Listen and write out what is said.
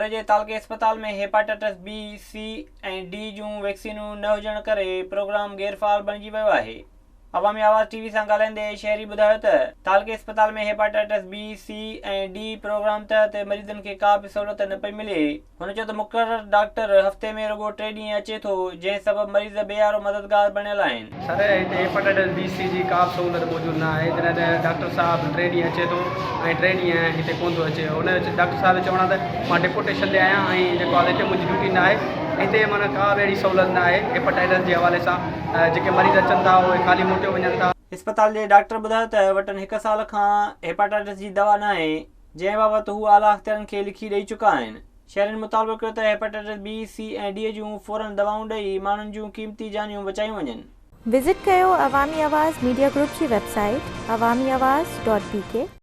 ٿر جي تعلقي اسپتال ۾ هيپاٽائٽس بي، سي ۽ ڊي جون ويڪسينون نه هجڻ ڪري پروگرام غير فعال بڻجي ويو آهي. عوامي آواز ٽي وي سان ڳالهائيندي شهري ٻڌايو ته تعلقي اسپتال ۾ هيپاٽائٽس بي، سي ۽ ڊي پروگرام تحت مريضن کي ڪا به سهولت نه پئي ملي. هن چيو ته مقرر ڊاڪٽر هفتي ۾ رڳو ٽي ڏينهن اچي ٿو، جنهن سبب مريض بي يارو مددگار بڻيل آهن. سر هتي هيپاٽائٽس بي سي جي ڪا به سهولت موجود نه آهي جڏهن ته ڊاڪٽر صاحب ٽي ڏينهن اچي ٿو ۽ ٽي ڏينهن هتي ڪونه ٿو اچي هن ڊاڪٽر صاحب جو چوڻ آهي ته مان ڊپوٽيشن تي آهيان ۽ جيڪو آهي هتي منهنجي ڊيوٽي نه آهي هتي معنيٰ ڪا به اهڙي سهولت نه آهي هيپاٽائٽس جي حوالي سان جيڪي مريض اچن ٿا اهي خالي موٽيو وڃن ٿا. اسپتال جي ڊاڪٽر ٻڌايو ته وٽن هڪ سال کان هيپاٽائٽس جي دوا ناهي، جنهن بابت هو اعليٰ اختيارين کي لکي ڏئي چڪا آهن. شهرين مطالبو ڪيو ته هيپاٽائٽس بي، سي ۽ ڊي جون فورن دوائون ڏئي ماڻهن جون قيمتي جانيون بچايون وڃن. وزٽ ڪيو عوامي آواز ميڊيا گروپ جي website Awami Awaz dot B K.